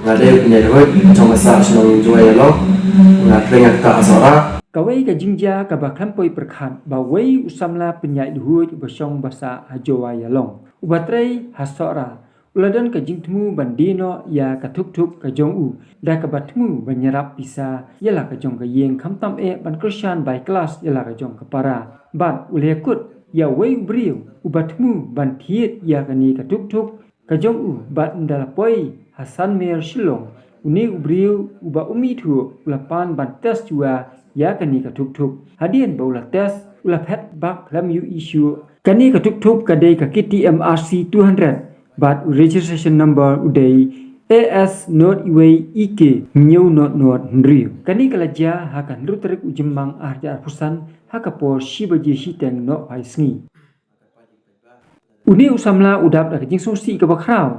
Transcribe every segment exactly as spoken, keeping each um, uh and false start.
Nga dei u pynïaid lhuid jong basa shnong Jowai Ïalong. Nga trei nga ktah ha Sohra. Kawei ka jingjia kaba khlem poi pyrkhat ba wei u samla pynïaid lhuid uba shong basa ha Jowai Ïalong uba trei ha Sohra u la don ka jingthmu ban die noh ïa ka thukthuk ka jong u da kaba thmu ban ïarap pisa ïa la ka jong ka ïing khamtam eh ban kyrshan bai klas ïa la ka jong ka para. Bad u la ïakut ïa wei u briew uba thmu ban thied ïa kane ka thukthuk ka jong u bad ynda la poi ha Sanmer Shillong, une u briew uba um ithuh u la pan ban test shuwa ïa kane ka thukthuk. Hadien ba u la test u la phet bak khlem ïohi shuh. Kane ka thukthuk ka dei ka K T M R C two hundred bad u registration number u dei A S not iwei E K hynñiew not not hynriew. Kane ka la jia ha ka hynriew tarik u Jymmang ar hajar arphew san ha ka por shi baje shiteng nohphai sngi. Une u samla u dap da ka jingsngewsih kaba khraw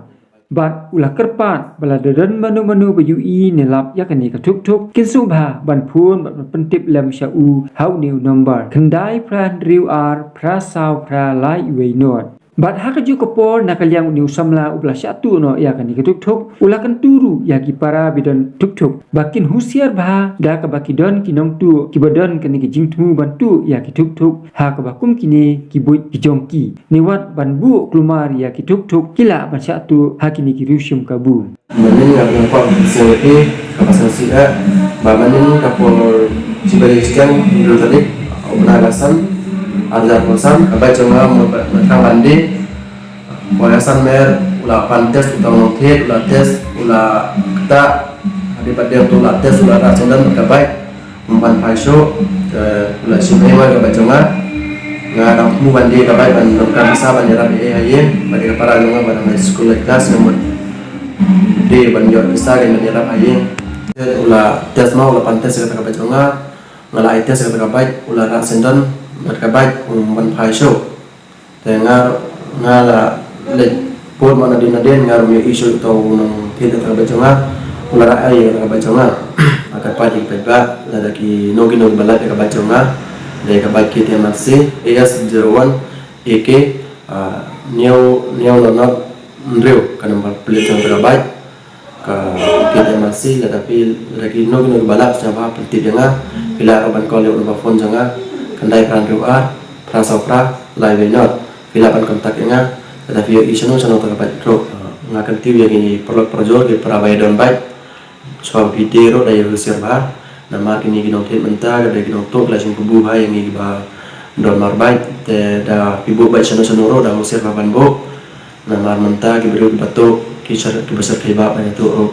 bad u la kyrpad ba lada don mano mano ba ïohi ne lap ïa kane ka thukthuk kin sngewbha ban phone bad ban pyntip lem sha u ha une u number khyndai phra hynriew ar phra saw phra lai iwei not. Bad ha kajuh ka por na ka liang une u samla uba la shah tuh noh ïa kane ka thukthuk u la kyntu ruh ïa ki para ba don thukthuk ba kin husiar bha da kaba ki don ki nongtuh kiba don kane ka jingthmu ban tuh ïa ki thukthuk ha kaba kum kine ki buit ki jong ki. Ne wat ban buh kulmar ïa ki thukthuk ki lah ban shah tuh ha kine ki riew shim kabu. Mynnin nga pynpop sngewbha kaba sngewsih eh ba mynnin ka por shi baje shiteng hynriew tarik u bnai ba san ar hajar arphew san ka bike jong nga mut ba tang ban die. Poi ha Sanmer u la pan test uta u nongthied u la test u la ktah. Hadien ba dei uta u la test u la rah syndon bad ka bike. Ym pan phai shuh. Te u la shim ei ei ka bike jong nga. Nga dang thmu ban die ka bike ban donkam pisa ban ïarap ei ei ha ïing bad ïa ka para jong nga ba dang leit skul leit klas nga mut die ban ïoh pisa ban ïarap ha ïing. Te u la test ma u la pan test ïa kata ka bike jong nga. Nga la ai test ïa kata ka bike u la rah syndon bad ka bike ym pan phai shuh. Te nga nga la leit pur ma nadien nadien nga ruh ym ïohi shuh ïa uta u nongthied ïa kata ka bike jong nga. U la rah ei ïa kata ka bike jong nga. Nga kyrpad ïa ki paidbah lada ki nongkynnoh kiba lap ïa ka bike jong nga. Dei ka bike K T M R C A S zero one A K hynñiew hynñiew not not hynriew ka number plate jong kata ka bike. Ka K T M R C lada phi lada ki nongkynnoh kiba lap sngewbha pyntip ïa nga. Phi lah ruh ban call ïa u number phone jong nga khyndai phra hynriew ar phra saw phra lai wei not. Phi lah ban contact ïa nga lada phi ïohi shano shano kata ka bike ruh. Nga kyntiew ïa ki paralok parajor ki para ba ïadon bike shuwa ba phi die ruh da ïa husiar bha. Namar kine ki nongthied mynta ka dei ki nongtuh ki la shim kabu bha ïa ngi kiba don mar bike. Te da phi buh bike shano shano ruh da husiar bha ban buh. Namar mynta ki briew kiba tuh ki shar kiba shyrkhei bha ban ïatuh ruh.